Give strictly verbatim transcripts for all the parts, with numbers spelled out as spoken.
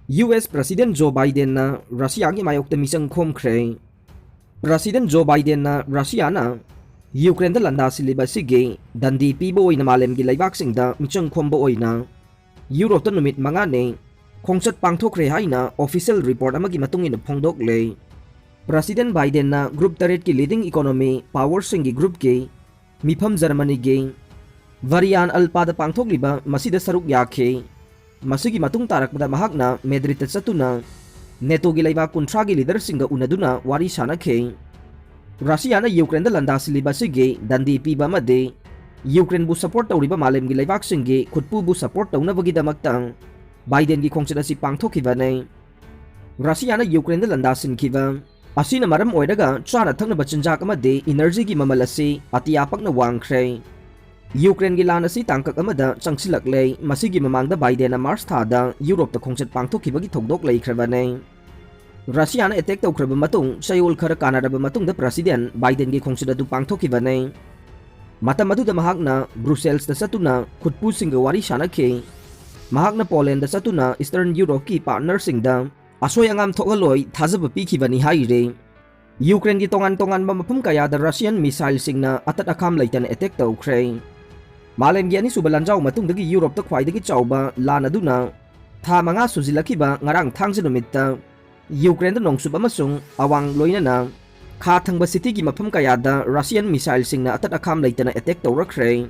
U S President Joe Bidenꯅ ꯔꯁꯤꯌꯥꯒꯤ ꯃꯥꯌꯣꯛꯇ ꯃꯤꯆꯪ ꯈꯣꯝꯈ꯭ꯔꯦ꯫ President Joe Bidenꯅ ꯔꯁꯤꯌꯥꯅ ꯌꯨꯀ꯭ꯔꯦꯟꯗ ꯂꯥꯟꯗꯥ ꯁꯤꯜꯂꯤꯕ ꯑꯁꯤꯒꯤ ꯗꯟꯗꯤ ꯄꯤꯕ ꯑꯣꯏꯅ ꯃꯥꯂꯦꯝꯒꯤ ꯂꯩꯕꯥꯛꯁꯤꯡꯗ ꯃꯤꯆꯪ ꯈꯣꯝꯕ ꯑꯣꯏꯅ ꯌꯨꯔꯣꯞꯇ ꯅꯨꯃꯤꯠ ꯃꯉꯥꯅꯤ ꯈꯣꯡꯆꯠ ꯄꯥꯡꯊꯣꯛꯈ꯭ꯔꯦ ꯍꯥꯏꯅ official report ꯑꯃꯒꯤ ꯃꯇꯨꯡ ꯏꯟꯅ ꯐꯣꯡꯗꯣꯛꯂꯦ꯫ President Bidenꯅ group ꯇꯔꯦꯠꯀꯤ leading economy powerꯁꯤꯡꯒꯤ groupꯀꯤ ꯃꯤꯐꯝ ꯖꯔꯃꯅꯤꯒꯤ ꯕꯔꯤꯌꯥꯟ ꯑꯜꯄꯥꯗ ꯄꯥꯡꯊꯣꯛꯂꯤꯕ ꯃꯁꯤꯗ ꯁꯔꯨꯛ ꯌꯥꯈꯤ꯫ ꯃꯁꯤꯒꯤ ꯃꯇꯨꯡ ꯇꯥꯔꯛꯄꯗ ꯃꯍꯥꯛꯅ ꯃꯦꯗ꯭ꯔꯤꯗꯇ ꯆꯠꯇꯨꯅ ꯅꯦꯇꯣꯒꯤ ꯂꯩꯕꯥꯛ ꯀꯨꯟꯊ꯭ꯔꯥꯒꯤ leaderꯁꯤꯡꯒ ꯎꯅꯗꯨꯅ ꯋꯥꯔꯤ ꯁꯥꯅꯈꯤ꯫ ꯔꯁꯤꯌꯥꯅ ꯌꯨꯀ꯭ꯔꯦꯟꯗ ꯂꯥꯟꯗꯥ ꯁꯤꯜꯂꯤꯕ ꯑꯁꯤꯒꯤ ꯗꯟꯗꯤ ꯄꯤꯕ ꯑꯃꯗꯤ ꯌꯨꯀ꯭ꯔꯦꯟꯕꯨ support ꯇꯧꯔꯤꯕ ꯃꯥꯂꯦꯝꯒꯤ ꯂꯩꯕꯥꯛꯁꯤꯡꯒꯤ ꯈꯨꯠꯄꯨꯕꯨ support ꯇꯧꯅꯕꯒꯤꯗꯃꯛꯇ ꯕꯥꯏꯗꯦꯟꯒꯤ ꯈꯣꯡꯆꯠ ꯑꯁꯤ ꯄꯥꯡꯊꯣꯛꯈꯤꯕꯅꯤ꯫ ꯔꯁꯤꯌꯥꯅ ꯌꯨꯀ꯭ꯔꯦꯟꯗ ꯂꯥꯟꯗꯥ ꯁꯤꯟꯈꯤꯕ ꯑꯁꯤꯅ ꯃꯔꯝ ꯑꯣꯏꯔꯒ ꯆꯥꯅ ꯊꯛꯅꯕ ꯆꯤꯟꯖꯥꯛ ꯑꯃꯗꯤ energyꯒꯤ ꯃꯃꯜ ꯑꯁꯤ ꯑꯇꯤꯌꯥ ꯄꯛꯅ ꯋꯥꯡꯈ꯭ꯔꯦ꯫ ꯌꯨꯀ꯭ꯔꯦꯟꯒꯤ ꯂꯥꯟ ꯑꯁꯤ ꯇꯥꯡꯀꯛ ꯑꯃꯗ ꯆꯪꯁꯤꯜꯂꯛꯂꯦ꯫ ꯃꯁꯤꯒꯤ ꯃꯃꯥꯡꯗ ꯕꯥꯏꯗꯦꯟꯅ ꯃꯥꯔꯆ ꯊꯥꯗ ꯌꯨꯔꯣꯞꯇ ꯈꯣꯡꯆꯠ ꯄꯥꯡꯊꯣꯛꯈꯤꯕꯒꯤ ꯊꯧꯗꯣꯛ ꯂꯩꯈ꯭ꯔꯕꯅꯤ꯫ ꯔꯁꯤꯌꯥꯅ attack ꯇꯧꯈ꯭ꯔꯕ ꯃꯇꯨꯡ ꯆꯌꯣꯜ ꯈꯔ ꯀꯥꯟꯅꯔꯕ ꯃꯇꯨꯡꯗ President ꯕꯥꯏꯗꯦꯟꯒꯤ ꯈꯣꯡꯆꯠ ꯑꯗꯨ ꯄꯥꯡꯊꯣꯛꯈꯤꯕꯅꯤ꯫ ꯃꯇꯝ ꯑꯗꯨꯗ ꯃꯍꯥꯛꯅ ꯕ꯭ꯔꯨꯁꯦꯜꯁꯇ ꯆꯠꯇꯨꯅ ꯈꯨꯠꯄꯨꯁꯤꯡꯒ ꯋꯥꯔꯤ ꯁꯥꯅꯈꯤ꯫ ꯃꯍꯥꯛꯅ ꯄꯣꯂꯦꯟꯗ ꯆꯠꯇꯨꯅ Eastern Europeꯀꯤ partnerꯁꯤꯡꯗ ꯑꯁꯣꯏ ꯑꯉꯥꯝ ꯊꯣꯛꯍꯜꯂꯣꯏ ꯊꯥꯖꯕ ꯄꯤꯈꯤꯕꯅꯤ ꯍꯥꯏꯔꯤ꯫ ꯌꯨꯀ꯭ꯔꯦꯟꯒꯤ ꯇꯣꯉꯥꯟ ꯇꯣꯉꯥꯟꯕ ꯃꯐꯝ ꯀꯌꯥꯗ ꯔꯁꯤꯌꯟ ꯃꯤꯁꯥꯏꯜꯁꯤꯡꯅ ꯑꯇꯠ ꯑꯈꯥꯝ ꯂꯩꯇꯅ attack ꯇꯧꯈ꯭ꯔꯦ꯫ ꯃꯥꯂꯦꯝꯒꯤ ꯑꯅꯤꯁꯨꯕ ꯂꯥꯟꯖꯥꯎ ꯃꯇꯨꯡꯗꯒꯤ ꯌꯨꯔꯣꯞꯇ ꯈ꯭ꯋꯥꯏꯗꯒꯤ ꯆꯥꯎꯕ ꯂꯥꯟ ꯑꯗꯨꯅ ꯊꯥ ꯃꯉꯥ ꯁꯨꯖꯤꯜꯂꯛꯈꯤꯕ ꯉꯔꯥꯡ ꯊꯥꯡꯖ ꯅꯨꯃꯤꯠꯇ ꯌꯨꯀ꯭ꯔꯦꯟꯗ ꯅꯣꯡꯆꯨꯞ ꯑꯃꯁꯨꯡ ꯑꯋꯥꯡ ꯂꯣꯏꯅꯅ ꯈꯥ ꯊꯪꯕ cityꯒꯤ ꯃꯐꯝ ꯀꯌꯥꯗ ꯔꯁꯤꯌꯟ ꯃꯤꯁꯥꯏꯜꯁꯤꯡꯅ ꯑꯇꯠ ꯑꯈꯥꯝ ꯂꯩꯇꯅ attack ꯇꯧꯔꯛꯈ꯭ꯔꯦ꯫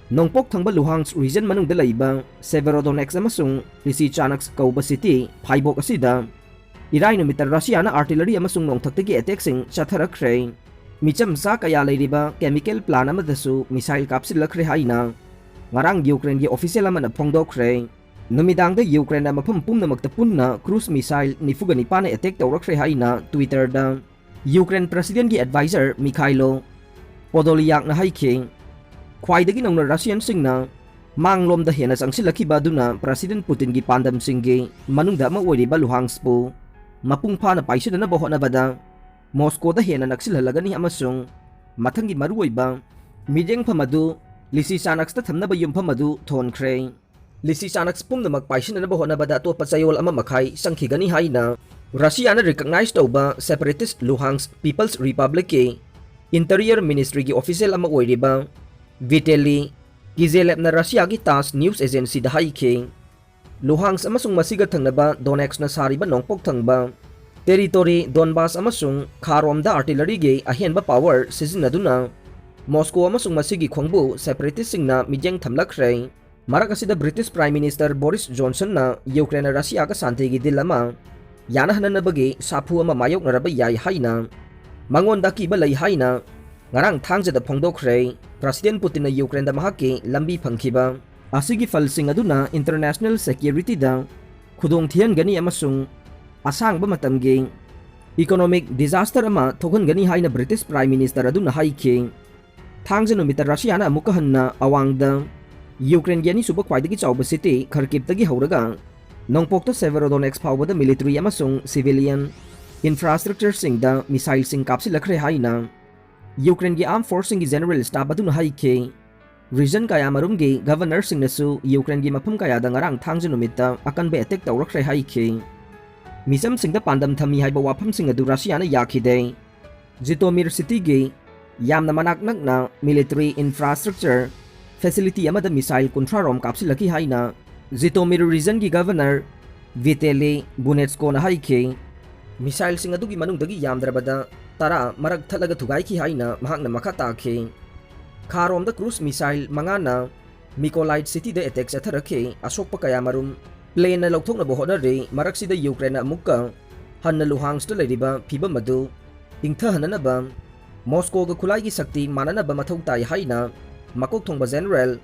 ꯅꯣꯡꯄꯣꯛ ꯊꯪꯕ ꯂꯨꯍꯥꯟꯁ region ꯃꯅꯨꯡꯗ ꯂꯩꯕ Severodonetsk ꯑꯃꯁꯨꯡ Lysychansk ꯀꯧꯕ city ꯐꯥꯏꯕꯣꯛ ꯑꯁꯤꯗ ꯏꯔꯥꯏ ꯅꯨꯃꯤꯠꯇ ꯔꯁꯤꯌꯥꯅ artillery ꯑꯃꯁꯨꯡ ꯅꯣꯡꯊꯛꯇꯒꯤ attackꯁꯤꯡ ꯆꯠꯊꯔꯛꯈ꯭ꯔꯦ꯫ ꯃꯤꯆꯝ ꯆꯥ ꯀꯌꯥ ꯂꯩꯔꯤꯕ chemical plant ꯑꯃꯗꯁꯨ ꯃꯤꯁꯥꯏꯜ ꯀꯥꯞꯁꯤꯜꯂꯛꯈ꯭ꯔꯦ ꯍꯥꯏꯅ ꯉꯔꯥꯡ ꯌꯨꯀ꯭ꯔꯦꯟꯒꯤ official ꯑꯃꯅ ꯐꯣꯡꯗꯣꯛꯈ꯭ꯔꯦ꯫ ꯅꯨꯃꯤꯗꯥꯡꯗ ꯌꯨꯀ꯭ꯔꯦꯟꯅ ꯃꯐꯝ ꯄꯨꯝꯅꯃꯛꯇ ꯄꯨꯟꯅ cruise missile ꯅꯤꯐꯨꯒ ꯅꯤꯄꯥꯟꯅ attack ꯇꯧꯔꯛꯈ꯭ꯔꯦ ꯍꯥꯏꯅ Twitterꯗ ꯌꯨꯀ꯭ꯔꯦꯟ Presidentꯀꯤ advisor ꯃꯤꯈꯥꯏꯂꯣ ꯄꯣꯗꯣꯂꯤꯌꯥꯛꯅ ꯍꯥꯏꯈꯤ꯫ ꯈ꯭ꯋꯥꯏꯗꯒꯤ ꯅꯧꯅ ꯔꯁꯤꯌꯟꯁꯤꯡꯅ ꯃꯥꯡꯂꯣꯝꯗ ꯍꯦꯟꯅ ꯆꯪꯁꯤꯜꯂꯛꯈꯤꯕ ꯑꯗꯨꯅ President Putinꯒꯤ ꯄꯥꯟꯗꯝꯁꯤꯡꯒꯤ ꯃꯅꯨꯡꯗ ꯑꯃ ꯑꯣꯏꯔꯤꯕ ꯂꯨꯍꯥꯟꯁꯄꯨ ꯃꯄꯨꯡ ꯐꯥꯅ ꯄꯥꯏꯁꯤꯟꯅꯅꯕ ꯍꯣꯠꯅꯕꯗ ꯃꯣꯁꯀꯣꯗ ꯍꯦꯟꯅ ꯅꯛꯁꯤꯜꯍꯜꯂꯒꯅꯤ ꯑꯃꯁꯨꯡ ꯃꯊꯪꯒꯤ ꯃꯔꯨꯑꯣꯏꯕ ꯃꯤꯠꯌꯦꯡꯐꯝ ꯑꯗꯨ Lysychanskꯇ ꯊꯝꯅꯕ ꯌꯨꯝꯐꯝ ꯑꯗꯨ ꯊꯣꯟꯈ꯭ꯔꯦ꯫ ꯂꯤꯁꯤꯆꯥꯅꯛꯁ ꯄꯨꯝꯅꯃꯛ ꯄꯥꯏꯁꯤꯟꯅꯅꯕ ꯍꯣꯠꯅꯕꯗ ꯑꯇꯣꯞꯄ ꯆꯌꯣꯜ ꯑꯃ ꯃꯈꯥꯏ ꯆꯪꯈꯤꯒꯅꯤ ꯍꯥꯏꯅ ꯔꯁꯤꯌꯥꯅ recognize ꯇꯧꯕ separatist Luhansk People's Republicꯀꯤ Interior Ministryꯒꯤ official ꯑꯃ ꯑꯣꯏꯔꯤꯕ ꯚꯤꯇꯦꯂꯤ ꯀꯤꯖꯦꯂꯦꯞꯅ ꯔꯁꯤꯌꯥꯒꯤ ꯇꯥꯁ news agencyꯗ ꯍꯥꯏꯈꯤ꯫ ꯂꯨꯍꯥꯡꯁ ꯑꯃꯁꯨꯡ ꯃꯁꯤꯒ ꯊꯪꯅꯕ ꯗꯣꯅꯦꯠꯁꯅ ꯁꯥꯔꯤꯕ ꯅꯣꯡꯄꯣꯛ ꯊꯪꯕ territory ꯗꯣꯟꯕꯥꯁ ꯑꯃꯁꯨꯡ ꯈꯥꯔꯣꯝꯗ artilleryꯒꯤ ꯑꯍꯦꯟꯕ power ꯁꯤꯖꯤꯟꯅꯗꯨꯅ ꯃꯣꯁꯀꯣ ꯑꯃꯁꯨꯡ ꯃꯁꯤꯒꯤ ꯈꯣꯡꯕꯨ separatistꯁꯤꯡꯅ ꯃꯤꯠꯌꯦꯡ ꯊꯝꯂꯛꯈ꯭ꯔꯦ꯫ ꯃꯔꯛ ꯑꯁꯤꯗ British Prime Minister ꯕꯣꯔꯤꯁ ꯖꯣꯟꯁꯟꯅ ꯌꯨꯀ꯭ꯔꯦꯟꯅ ꯔꯁꯤꯌꯥꯒ ꯁꯥꯟꯇꯤꯒꯤ deal ꯑꯃ ꯌꯥꯅꯍꯟꯅꯅꯕꯒꯤ ꯁꯥꯐꯨ ꯑꯃ ꯃꯥꯌꯣꯛꯅꯔꯕ ꯌꯥꯏ ꯍꯥꯏꯅ ꯃꯉꯣꯟꯗ ꯑꯀꯤꯕ ꯂꯩ ꯍꯥꯏꯅ ꯉꯔꯥꯡ ꯊꯥꯡꯖꯗ ꯐꯣꯡꯗꯣꯛꯈ꯭ꯔꯦ꯫ President ꯄꯨꯇꯤꯟꯅ ꯌꯨꯀ꯭ꯔꯦꯟꯗ ꯃꯍꯥꯛꯀꯤ ꯂꯝꯕꯤ ꯐꯪꯈꯤꯕ ꯑꯁꯤꯒꯤ ꯐꯜꯁꯤꯡ ꯑꯗꯨꯅ international securityꯗ ꯈꯨꯗꯣꯡ ꯊꯤꯍꯟꯒꯅꯤ ꯑꯃꯁꯨꯡ ꯑꯁꯥꯡꯕ ꯃꯇꯝꯒꯤ economic disaster ꯑꯃ ꯊꯣꯛꯍꯟꯒꯅꯤ ꯍꯥꯏꯅ British Prime Minister ꯑꯗꯨꯅ ꯍꯥꯏꯈꯤ꯫ ꯊꯥꯡꯖ ꯅꯨꯃꯤꯠꯇ ꯔꯁꯤꯌꯥꯅ ꯑꯃꯨꯛꯀ ꯍꯟꯅ ꯑꯋꯥꯡꯗ ꯌꯨꯀ꯭ꯔꯦꯟꯒꯤ ꯑꯅꯤꯁꯨꯕ ꯈ꯭ꯋꯥꯏꯗꯒꯤ ꯆꯥꯎꯕ city ꯈꯔꯀꯤꯞꯇꯒꯤ ꯍꯧꯔꯒ ꯅꯣꯡꯄꯣꯛꯇ ꯁꯦꯚꯦꯔꯣꯗꯣꯅꯦꯛꯁ ꯐꯥꯎꯕꯗ military ꯑꯃꯁꯨꯡ civilian infrastructureꯁꯤꯡꯗ missileꯁꯤꯡ ꯀꯥꯞꯁꯤꯜꯂꯛꯈ꯭ꯔꯦ ꯍꯥꯏꯅ ꯌꯨꯀ꯭ꯔꯦꯟꯒꯤ armed forceꯁꯤꯡꯒꯤ general staff ꯑꯗꯨꯅ ꯍꯥꯏꯈꯤ꯫ Region ꯀꯌꯥꯃꯔꯨꯝꯒꯤ governorꯁꯤꯡꯅꯁꯨ ꯌꯨꯀ꯭ꯔꯦꯟꯒꯤ ꯃꯐꯝ ꯀꯌꯥꯗ ꯉꯔꯥꯡ ꯊꯥꯡꯖ ꯅꯨꯃꯤꯠꯇ ꯑꯀꯟꯕ attack ꯇꯧꯔꯛꯈ꯭ꯔꯦ ꯍꯥꯏꯈꯤ꯫ ꯃꯤꯆꯝꯁꯤꯡꯗ ꯄꯥꯟꯗꯝ ꯊꯝꯃꯤ ꯍꯥꯏꯕ ꯋꯥꯐꯝꯁꯤꯡ ꯑꯗꯨ ꯔꯁꯤꯌꯥꯅ ꯌꯥꯈꯤꯗꯦ꯫ ꯖꯤꯇꯣꯃꯤꯔ cityꯒꯤ ꯌꯥꯝꯅ ꯃꯅꯥꯛ ꯅꯛꯅ military infrastructure facility ꯑꯃꯗ missile ꯀꯨꯟꯊ꯭ꯔꯥ ꯔꯣꯝ ꯀꯥꯞꯁꯤꯜꯂꯛꯈꯤ ꯍꯥꯏꯅ ꯖꯤꯇꯣꯃꯤꯔ regionꯒꯤ governor ꯚꯤꯇꯦꯂꯤ ꯕꯨꯅꯦꯠꯁꯀꯣꯅ ꯍꯥꯏꯈꯤ꯫ Missileꯁꯤꯡ ꯑꯗꯨꯒꯤ ꯃꯅꯨꯡꯗꯒꯤ ꯌꯥꯝꯗ꯭ꯔꯕꯗ ꯇꯔꯥ ꯃꯔꯛ ꯊꯠꯂꯒ ꯊꯨꯒꯥꯏꯈꯤ ꯍꯥꯏꯅ ꯃꯍꯥꯛꯅ ꯃꯈꯥ ꯇꯥꯈꯤ꯫ ꯈꯥꯔꯣꯝꯗ cruise missile ꯃꯉꯥꯅ Mykolaiv cityꯗ attack ꯆꯠꯊꯔꯛꯈꯤ꯫ ꯑꯁꯣꯛꯄ ꯀꯌꯥꯃꯔꯨꯝ planeꯅ ꯂꯧꯊꯣꯛꯅꯕ ꯍꯣꯠꯅꯔꯤ꯫ ꯃꯔꯛꯁꯤꯗ ꯌꯨꯀ꯭ꯔꯦꯟꯅ ꯑꯃꯨꯛꯀ ꯍꯟꯅ ꯂꯨꯍꯥꯡꯁꯇ ꯂꯩꯔꯤꯕ ꯐꯤꯕꯝ ꯑꯗꯨ ꯏꯪꯊꯍꯟꯅꯅꯕ ꯃꯣꯁꯀꯣꯒ ꯈꯨꯠꯂꯥꯏꯒꯤ ꯁꯛꯇꯤ ꯃꯥꯟꯅꯅꯕ ꯃꯊꯧ ꯇꯥꯏ ꯍꯥꯏꯅ ꯃꯀꯣꯛ ꯊꯣꯡꯕ general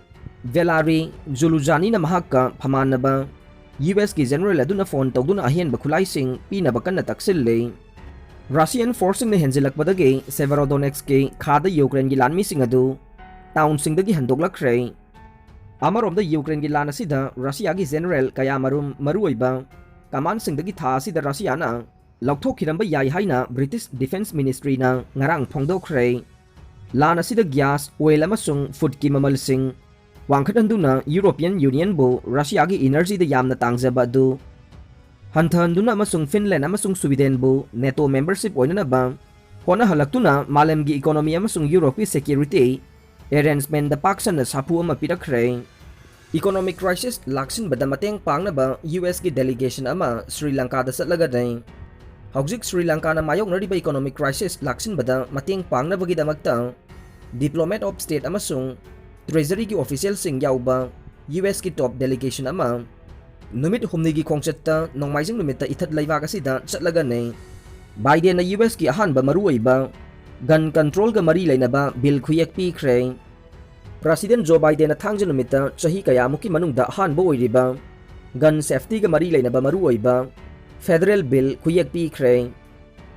ꯚꯦꯂꯥꯔꯤ ꯖꯨꯂꯨꯖꯥꯅꯤꯅ ꯃꯍꯥꯛꯀ ꯐꯝꯃꯥꯟꯅꯕ USꯀꯤ general ꯑꯗꯨꯅ phone ꯇꯧꯗꯨꯅ ꯑꯍꯦꯟꯕ ꯈꯨꯠꯂꯥꯏꯁꯤꯡ ꯄꯤꯅꯕ ꯀꯟꯅ ꯇꯛꯁꯤꯜꯂꯤ꯫ Russian forceꯁꯤꯡꯅ ꯍꯦꯟꯖꯤꯜꯂꯛꯄꯗꯒꯤ ꯁꯦꯚꯦꯔꯣꯗꯣꯅꯦꯛꯁꯀꯤ ꯈꯥꯗ ꯌꯨꯀ꯭ꯔꯦꯟꯒꯤ ꯂꯥꯟꯃꯤꯁꯤꯡ ꯑꯗꯨ townꯁꯤꯡꯗꯒꯤ ꯍꯟꯗꯣꯛꯂꯛꯈ꯭ꯔꯦ꯫ ꯑꯃꯔꯣꯝꯗ ꯌꯨꯀ꯭ꯔꯦꯟꯒꯤ ꯂꯥꯟ ꯑꯁꯤꯗ ꯔꯁꯤꯌꯥꯒꯤ general ꯀꯌꯥꯃꯔꯨꯝ ꯃꯔꯨꯑꯣꯏꯕ commandꯁꯤꯡꯗꯒꯤ ꯊꯥ ꯑꯁꯤꯗ ꯔꯁꯤꯌꯥꯅ ꯂꯧꯊꯣꯛꯈꯤꯔꯝꯕ ꯌꯥꯏ ꯍꯥꯏꯅ British Defence Ministryꯅ ꯉꯔꯥꯡ ꯐꯣꯡꯗꯣꯛꯈ꯭ꯔꯦ꯫ ꯂꯥꯟ ꯑꯁꯤꯗ gas, oil ꯑꯃꯁꯨꯡ foodꯀꯤ ꯃꯃꯜꯁꯤꯡ ꯋꯥꯡꯈꯠꯍꯟꯗꯨꯅ European Unionꯕꯨ Russiaꯒꯤ energyꯗ ꯌꯥꯝꯅ ꯇꯥꯡꯖꯕ ꯑꯗꯨ ꯍꯟꯊꯍꯟꯗꯨꯅ ꯑꯃꯁꯨꯡ Finland ꯑꯃꯁꯨꯡ Swedenꯕꯨ NATO membership ꯑꯣꯏꯅꯅꯕ ꯍꯣꯠꯅꯍꯜꯂꯛꯇꯨꯅ ꯃꯥꯂꯦꯝꯒꯤ economy ꯑꯃꯁꯨꯡ Europeꯀꯤ security arrangementꯗ ꯄꯥꯛ ꯁꯟꯅ ꯁꯥꯐꯨ ꯑꯃ ꯄꯤꯔꯛꯈ꯭ꯔꯦ꯫ Economic crisis ꯂꯥꯛꯁꯤꯟꯕꯗ ꯃꯇꯦꯡ ꯄꯥꯡꯅꯕ USꯀꯤ delegation ꯑꯃ ꯁ꯭ꯔꯤ ꯂꯪꯀꯥꯗ ꯆꯠꯂꯒꯅꯤ꯫ ꯍꯧꯖꯤꯛ ꯁ꯭ꯔꯤ ꯂꯪꯀꯥꯅ ꯃꯥꯌꯣꯛꯅꯔꯤꯕ economic crisis ꯂꯥꯛꯁꯤꯟꯕꯗ ꯃꯇꯦꯡ ꯄꯥꯡꯅꯕꯒꯤꯗꯃꯛꯇ diplomat of state ꯑꯃꯁꯨꯡ treasuryꯒꯤ officialꯁꯤꯡ ꯌꯥꯎꯕ USꯀꯤ top delegation ꯑꯃ ꯅꯨꯃꯤꯠ ꯍꯨꯝꯅꯤꯒꯤ ꯈꯣꯡꯆꯠꯇ ꯅꯣꯡꯃꯥꯏꯖꯤꯡ ꯅꯨꯃꯤꯠꯇ ꯏꯊꯠ ꯂꯩꯕꯥꯛ ꯑꯁꯤꯗ ꯆꯠꯂꯒꯅꯤ꯫ Bidenꯅ USꯀꯤ ꯑꯍꯥꯟꯕ ꯃꯔꯨꯑꯣꯏꯕ gun controlꯒ ꯃꯔꯤ ꯂꯩꯅꯕ bill ꯈꯨꯌꯦꯛ ꯄꯤꯈ꯭ꯔꯦ꯫ President Joe Bidenꯅ ꯊꯥꯡꯖ ꯅꯨꯃꯤꯠꯇ ꯆꯍꯤ ꯀꯌꯥꯃꯨꯛꯀꯤ ꯃꯅꯨꯡꯗ ꯑꯍꯥꯟꯕ ꯑꯣꯏꯔꯤꯕ gun safetyꯒ ꯃꯔꯤ ꯂꯩꯅꯕ ꯃꯔꯨꯑꯣꯏꯕ federal bill ꯈꯨꯌꯦꯛ ꯄꯤꯈ꯭ꯔꯦ꯫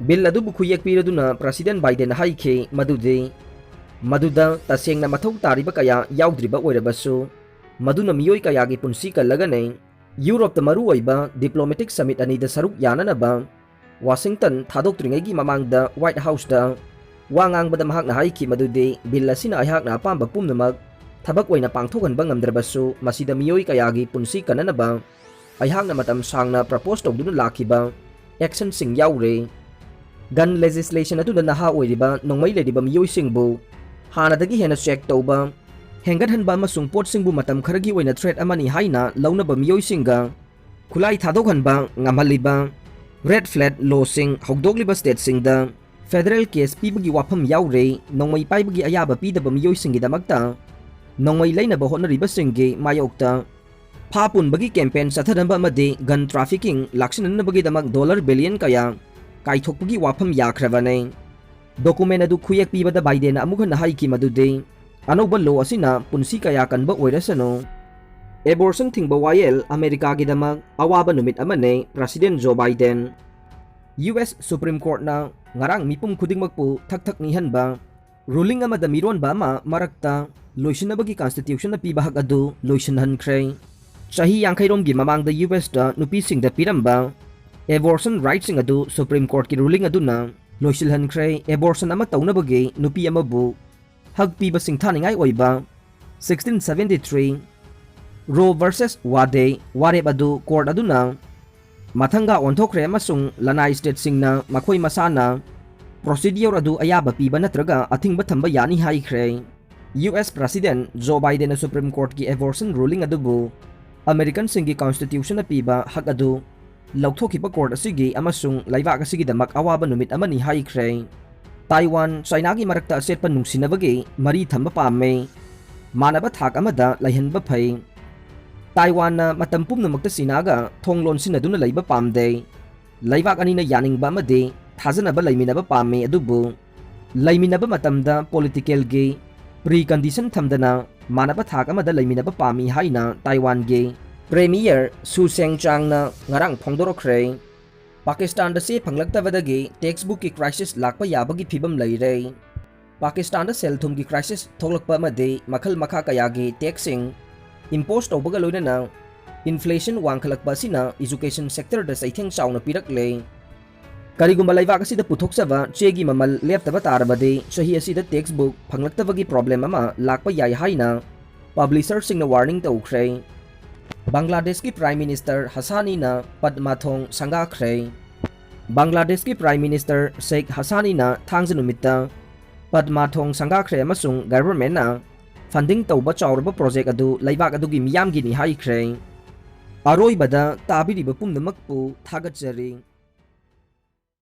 Bill ꯑꯗꯨꯕꯨ ꯈꯨꯌꯦꯛ ꯄꯤꯔꯗꯨꯅ President Bidenꯅ ꯍꯥꯏꯈꯤ ꯃꯗꯨꯗꯤ ꯃꯗꯨꯗ ꯇꯁꯦꯡꯅ ꯃꯊꯧ ꯇꯥꯔꯤꯕ ꯀꯌꯥ ꯌꯥꯎꯗ꯭ꯔꯤꯕ ꯑꯣꯏꯔꯕꯁꯨ, ꯃꯗꯨꯅ ꯃꯤꯑꯣꯏ ꯀꯌꯥꯒꯤ ꯄꯨꯟꯁꯤ ꯀꯜꯂꯒꯅꯤ꯫ Europeꯇ ꯃꯔꯨꯑꯣꯏꯕ diplomatic summit ꯑꯅꯤꯗ ꯁꯔꯨꯛ ꯌꯥꯅꯅꯕ Washington ꯊꯥꯗꯣꯛꯇ꯭ꯔꯤꯉꯩꯒꯤ ꯃꯃꯥꯡꯗ White Houseꯇ ꯋꯥ ꯉꯥꯡꯕꯗ ꯃꯍꯥꯛꯅ ꯍꯥꯏꯈꯤ ꯃꯗꯨꯗꯤ, "Bill ꯑꯁꯤꯅ ꯑꯩꯍꯥꯛꯅ ꯑꯄꯥꯝꯕ ꯄꯨꯝꯅꯃꯛ ꯊꯕꯛ ꯑꯣꯏꯅ ꯄꯥꯡꯊꯣꯛꯍꯟꯕ ꯉꯝꯗ꯭ꯔꯕꯁꯨ, ꯃꯁꯤꯗ ꯃꯤꯑꯣꯏ ꯀꯌꯥꯒꯤ ꯄꯨꯟꯁꯤ ꯀꯟꯅꯅꯕ ꯑꯩꯍꯥꯛꯅ ꯃꯇꯝ ꯁꯥꯡꯅ propose ꯇꯧꯗꯨꯅ ꯂꯥꯛꯈꯤꯕ actionꯁꯤꯡ ꯌꯥꯎꯔꯦ꯫ Gun legislation ꯑꯗꯨꯗ ꯅꯍꯥ ꯑꯣꯏꯔꯤꯕ ꯅꯣꯡꯃꯩ ꯂꯩꯔꯤꯕ ꯃꯤꯑꯣꯏꯁꯤꯡꯕꯨ ꯍꯥꯟꯅꯗꯒꯤ ꯍꯦꯟꯅ check ꯇꯧꯕ ꯍꯦꯟꯒꯠꯍꯟꯕ ꯑꯃꯁꯨꯡ ꯄꯣꯠꯁꯤꯡꯕꯨ ꯃꯇꯝ ꯈꯔꯒꯤ ꯑꯣꯏꯅ threat ꯑꯃꯅꯤ ꯍꯥꯏꯅ ꯂꯧꯅꯕ ꯃꯤꯑꯣꯏꯁꯤꯡꯒ ꯈꯨꯠꯂꯥꯏ ꯊꯥꯗꯣꯛꯍꯟꯕ ꯉꯝꯍꯜꯂꯤꯕ red flag lawꯁꯤꯡ ꯍꯧꯗꯣꯛꯂꯤꯕ stateꯁꯤꯡꯗ federal case ꯄꯤꯕꯒꯤ ꯋꯥꯐꯝ ꯌꯥꯎꯔꯦ꯫ ꯅꯣꯡꯃꯩ ꯄꯥꯏꯕꯒꯤ ꯑꯌꯥꯕ ꯄꯤꯗꯕ ꯃꯤꯑꯣꯏꯁꯤꯡꯒꯤꯗꯃꯛꯇ ꯅꯣꯡꯃꯩ ꯂꯩꯅꯕ ꯍꯣꯠꯅꯔꯤꯕꯁꯤꯡꯒꯤ ꯃꯥꯌꯣꯛꯇ ꯐꯥ ꯄꯨꯟꯕꯒꯤ campaign ꯆꯠꯊꯅꯕ ꯑꯃꯗꯤ gun trafficking ꯂꯥꯛꯁꯤꯟꯅꯅꯕꯒꯤꯗꯃꯛ dollar billion ꯀꯌꯥ ꯀꯥꯏꯊꯣꯛꯄꯒꯤ ꯋꯥꯐꯝ ꯌꯥꯈ꯭ꯔꯕꯅꯤ꯫ Document ꯑꯗꯨ ꯈꯨꯌꯦꯛ ꯄꯤꯕꯗ Bidenꯅ ꯑꯃꯨꯛ ꯍꯟꯅ ꯍꯥꯏꯈꯤ ꯃꯗꯨꯗꯤ ꯑꯅꯧꯕ law ꯑꯁꯤꯅ ꯄꯨꯟꯁꯤ ꯀꯌꯥ ꯀꯟꯕ ꯑꯣꯏꯔꯁꯅꯨ꯫ Abortion ꯊꯤꯡꯕ ꯋꯥꯌꯦꯜ ꯑꯃꯦꯔꯤꯀꯥꯒꯤꯗꯃꯛ ꯑꯋꯥꯕ ꯅꯨꯃꯤꯠ ꯑꯃꯅꯤ꯫ President Joe Biden꯫ US Supreme Courtꯅ ꯉꯔꯥꯡ ꯃꯤꯄꯨꯝ ꯈꯨꯗꯤꯡꯃꯛꯄꯨ ꯊꯛ ꯊꯛ ꯅꯤꯍꯟꯕ ruling ꯑꯃꯗ ꯃꯤꯔꯣꯟꯕ ꯑꯃ ꯃꯔꯛꯇ ꯂꯣꯏꯁꯤꯟꯅꯕꯒꯤ constitutionꯅ ꯄꯤꯕ ꯍꯛ ꯑꯗꯨ ꯂꯣꯏꯁꯤꯟꯍꯟꯈ꯭ꯔꯦ꯫ ꯆꯍꯤ ꯌꯥꯡꯈꯩꯔꯣꯝꯒꯤ ꯃꯃꯥꯡꯗ USꯇ ꯅꯨꯄꯤꯁꯤꯡꯗ ꯄꯤꯔꯝꯕ abortion rightꯁꯤꯡ ꯑꯗꯨ Supreme Courtꯀꯤ ruling ꯑꯗꯨꯅ ꯂꯣꯏꯁꯤꯜꯍꯟꯈ꯭ꯔꯦ꯫ Abortion ꯑꯃ ꯇꯧꯅꯕꯒꯤ ꯅꯨꯄꯤ ꯑꯃꯕꯨ ꯍꯛ ꯄꯤꯕ ꯁꯤꯡꯊꯥꯅꯤꯡꯉꯥꯏ ꯑꯣꯏꯕ ꯁꯤꯛꯁꯇꯤꯟ ꯁꯚꯦꯟꯇꯤ ꯊ꯭ꯔꯤ, ꯔꯣ ꯚꯔꯁꯦꯁ ꯋꯥꯗꯦ ꯋꯥꯔꯦꯞ ꯑꯗꯨ ꯀꯣꯔꯠ ꯑꯗꯨꯅ ꯃꯊꯪꯒ ꯑꯣꯟꯊꯣꯛꯈ꯭ꯔꯦ ꯑꯃꯁꯨꯡ ꯂꯅꯥꯏ ꯁ꯭ꯇꯦꯠꯁꯤꯡꯅ ꯃꯈꯣꯏ ꯃꯁꯥꯅ ꯄ꯭ꯔꯣꯁꯤꯗ꯭ꯌꯣꯔ ꯑꯗꯨ ꯑꯌꯥꯕ ꯄꯤꯕ ꯅꯠꯇ꯭ꯔꯒ ꯑꯊꯤꯡꯕ ꯊꯝꯕ ꯌꯥꯅꯤ ꯍꯥꯏꯈ꯭ꯔꯦ꯫ ꯌꯨ ꯑꯦꯁ ꯄ꯭ꯔꯦꯁꯤꯗꯦꯟꯠ ꯖꯣ ꯕꯥꯏꯗꯦꯟꯅ ꯁꯨꯄ꯭ꯔꯤꯝ ꯀꯣꯔꯠꯀꯤ ꯑꯦꯕꯣꯔꯁꯟ ꯔꯨꯂꯤꯡ ꯑꯗꯨꯕꯨ ꯑꯃꯦꯔꯤꯀꯟꯁꯤꯡꯒꯤ ꯀꯟꯁꯇꯤꯇ꯭ꯌꯨꯁꯟꯅ ꯄꯤꯕ ꯍꯛ ꯑꯗꯨ ꯂꯧꯊꯣꯛꯈꯤꯕ ꯀꯣꯔꯠ ꯑꯁꯤꯒꯤ ꯑꯃꯁꯨꯡ ꯂꯩꯕꯥꯛ ꯑꯁꯤꯒꯤꯗꯃꯛ ꯑꯋꯥꯕ ꯅꯨꯃꯤꯠ ꯑꯃꯅꯤ ꯍꯥꯏꯈ꯭ꯔꯦ꯫ ꯇꯥꯏꯋꯥꯟ ꯆꯥꯏꯅꯥꯒꯤ ꯃꯔꯛꯇ ꯑꯆꯦꯠꯄ ꯅꯨꯡꯁꯤꯅꯕꯒꯤ ꯃꯔꯤ ꯊꯝꯕ ꯄꯥꯝꯃꯤ꯫ ꯃꯥꯟꯅꯕ ꯊꯥꯛ ꯑꯃꯗ ꯂꯩꯍꯟꯕ ꯐꯩ꯫ ꯇꯥꯏꯋꯥꯟꯅ ꯃꯇꯝ ꯄꯨꯝꯅꯃꯛꯇ ꯆꯤꯅꯥꯒ ꯊꯣꯡ ꯂꯣꯟꯁꯤꯟꯅꯗꯨꯅ ꯂꯩꯕ ꯄꯥꯝꯗꯦ꯫ ꯂꯩꯕꯥꯛ ꯑꯅꯤꯅ ꯌꯥꯅꯤꯡꯕ ꯑꯃꯗꯤ ꯊꯥꯖꯅꯕ ꯂꯩꯃꯤꯟꯅꯕ ꯄꯥꯝꯃꯤ, ꯑꯗꯨꯕꯨ ꯂꯩꯃꯤꯟꯅꯕ ꯃꯇꯝꯗ ꯄꯣꯂꯤꯇꯤꯀꯦꯜꯒꯤ ꯄ꯭ꯔꯤ ꯀꯟꯗꯤꯁꯟ ꯊꯝꯗꯅ ꯃꯥꯟꯅꯕ ꯊꯥꯛ ꯑꯃꯗ ꯂꯩꯃꯤꯟꯅꯕ ꯄꯥꯝꯃꯤ ꯍꯥꯏꯅ ꯇꯥꯏꯋꯥꯟꯒꯤ ꯄ꯭ꯔꯦꯃꯤꯌꯔ ꯁꯨ ꯁꯦꯡ ꯆꯥꯡꯅ ꯉꯔꯥꯡ ꯐꯣꯡꯗꯣꯔꯛꯈ꯭ꯔꯦ꯫ ꯄꯥꯀꯤꯁꯇꯥꯟꯗ ꯆꯦ ꯐꯪꯂꯛꯇꯕꯗꯒꯤ ꯇꯦꯛꯁꯕꯨꯛꯀꯤ ꯀ꯭ꯔꯥꯏꯁꯤꯁ ꯂꯥꯛꯄ ꯌꯥꯕꯒꯤ ꯐꯤꯕꯝ ꯂꯩꯔꯦ꯫ ꯄꯥꯀꯤꯁꯇꯥꯟꯗ ꯁꯦꯜ ꯊꯨꯝꯒꯤ ꯀ꯭ꯔꯥꯏꯁꯤꯁ ꯊꯣꯛꯂꯛꯄ ꯑꯃꯗꯤ ꯃꯈꯜ ꯃꯈꯥ ꯀꯌꯥꯒꯤ ꯇꯦꯛꯁꯁꯤꯡ ꯏꯝꯄꯣꯁ ꯇꯧꯕꯒ ꯂꯣꯏꯅꯅ ꯏꯟꯐ꯭ꯂꯦꯁꯟ ꯋꯥꯡꯈꯠꯂꯛꯄ ꯑꯁꯤꯅ ꯏꯖꯨꯀꯦꯁꯟ ꯁꯦꯛꯇꯔꯗ ꯆꯩꯊꯦꯡ ꯆꯥꯎꯅ ꯄꯤꯔꯛꯂꯦ꯫ ꯀꯔꯤꯒꯨꯝꯕ ꯂꯩꯕꯥꯛ ꯑꯁꯤꯗ ꯄꯨꯊꯣꯛꯆꯕ ꯆꯦꯒꯤ ꯃꯃꯜ ꯂꯦꯞꯇꯕ ꯇꯥꯔꯕꯗꯤ ꯆꯍꯤ ꯑꯁꯤꯗ ꯇꯦꯛꯁꯕꯨꯛ ꯐꯪꯂꯛꯇꯕꯒꯤ ꯄ꯭ꯔꯣꯕ꯭ꯂꯦꯝ ꯑꯃ ꯂꯥꯛꯄ ꯌꯥꯏ ꯍꯥꯏꯅ ꯄꯕ꯭ꯂꯤꯁꯔꯁꯤꯡꯅ ꯋꯥꯔꯅꯤꯡ ꯇꯧꯈ꯭ꯔꯦ꯫ ꯕꯪꯒ꯭ꯂꯥꯗꯦꯁꯀꯤ ꯄ꯭ꯔꯥꯏꯝ ꯃꯤꯅꯤꯁꯇꯔ ꯍꯁꯥꯅꯤꯅ ꯄꯗꯃꯥ ꯊꯣꯡ ꯁꯪꯒꯥꯈ꯭ꯔꯦ꯫ ꯕꯪꯒ꯭ꯂꯥꯗꯦꯁꯀꯤ ꯄ꯭ꯔꯥꯏꯝ ꯃꯤꯅꯤꯁꯇꯔ ꯁꯦꯈ ꯍꯁꯥꯅꯤꯅ ꯊꯥꯡꯖ ꯅꯨꯃꯤꯠꯇ ꯄꯗꯃꯥ ꯊꯣꯡ ꯁꯪꯒꯥꯈ꯭ꯔꯦ ꯑꯃꯁꯨꯡ ꯒꯚꯔꯟꯃꯦꯟꯠꯅ ꯐꯟꯗꯤꯡ ꯇꯧꯕ ꯆꯥꯎꯔꯕ ꯄ꯭ꯔꯣꯖꯦꯛ ꯑꯗꯨ ꯂꯩꯕꯥꯛ ꯑꯗꯨꯒꯤ ꯃꯤꯌꯥꯝꯒꯤꯅꯤ ꯍꯥꯏꯈ꯭ꯔꯦ꯫ ꯑꯔꯣꯏꯕꯗ ꯇꯥꯕꯤꯔꯤꯕ ꯄꯨꯝꯅꯃꯛꯄꯨ ꯊꯥꯒꯠꯆꯔꯤ꯫